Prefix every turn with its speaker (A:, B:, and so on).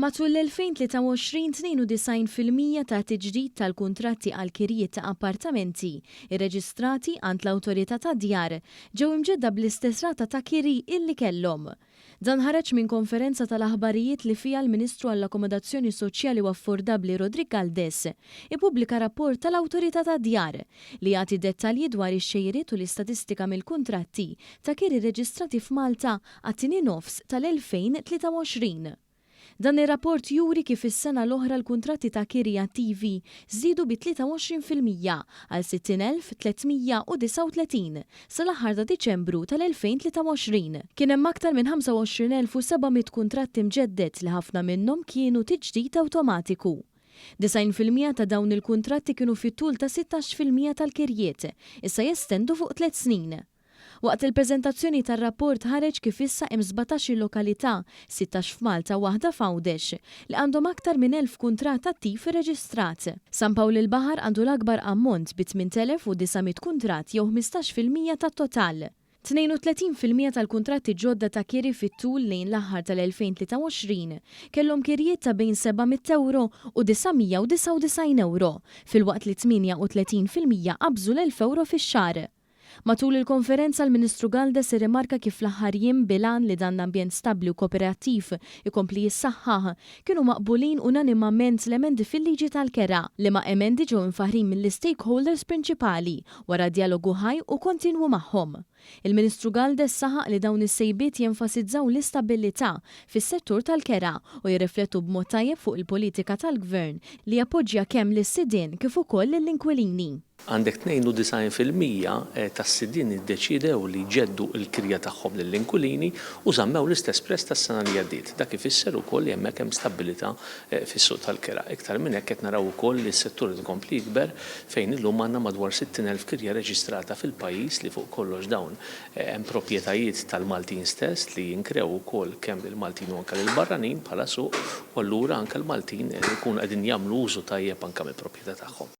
A: Matul l-2023, 92% ta' tiġdid tal-kuntratti għal kirjiet ta' appartamenti rreġistrati għand l-Awtorità tad-Djar ġew imġedda bl-istess rata ta' kiri illi kellhom. Dan ħareġ minn konferenza tal-aħbarijiet li fiha l-Ministru għall-Akkomodazzjoni Soċjali u Affordabbli Roderick Galdes ippubblika rapport tal-Awtorità tad-Djar li jagħti dettalji dwar ix-xejriet u l-istatistika mill-kuntratti ta' kiri rreġistrati f'Malta għat-tieni nofs tal-2023. Dan ir-rapport juri kif is-sena l-oħra l-kuntratti ta' kiri attivi żdiedu bi 23% għal 60,339 sal-aħħar ta' Diċembru tal-2023. Kien hemm aktar minn 25,700 kuntratt imġedded li ħafna minnhom kienu tiġdid awtomatiku. 90% ta' dawn il-kuntratti kienu fit-tul ta' 16% tal-kirjiet, issa jestendu fuq tliet snin. Waqt il-preżentazzjoni tar-rapport ħareġ kif issa hemm 17-il lokalità, 16 f'Malta u waħda f'Għawdex, li għandhom aktar minn 1,000 kuntratt attiv irreġistrat. San Pawl il-Baħar għandu l-akbar ammont bi 8,900 kuntratt jew 15% tat-total. 32% tal-kuntratti ġodda ta' kiri fit-tul lejn l-aħħar tal-2023 kellhom kirjiet ta' bejn 700 ewro u 999 ewro, filwaqt li 38% qabżu l-1,000 ewro fix-xahar. Matul il-konferenza l-Ministru Galdes irrimarka kif fl-aħħar jiem bil-għan li dan l-ambjent stabbli u koperattiv ikompli jissaħħaħ, kienu maqbulin unanimament l-emendi fil-liġi tal-kera, liema emendi ġew imfaħħrin mill-istakeholders prinċipali wara djalogu ħaj u kontinwu magħhom. Il-Ministru Galdes saħaq li dawn is-sejbiet jenfasizzaw l-istabbilità fis-settur tal-kera u jirriflettu b'mod tajjeb fuq il-politika tal-Gvern li jappoġġja kemm lis-sidien kif ukoll lill-inkwilini.
B: Għandek 92% tas-sidien iddeċiedew li jġeddu l-kirja tagħhom lill-inkwilini u żammew l-istess prezz tas-sena li għaddiet. Dak ifisser ukoll li hemmhekk hemm stabbilità fis-suq tal-kera. Iktar minn hekk qed naraw ukoll li s-settur qed ikompli jikber fejn illum għandna madwar 60,000 kirja reġistrata fil-pajjiż li fuq kollox dawn hemm proprjetajiet tal-Maltin stess li jinkrew ukoll kemm lill-Maltin u anke lill-barranin bħala suq u allura anke l-Maltin ikunu qegħdin jagħmlu użu tajjeb anke mill-proprjetà tagħhom.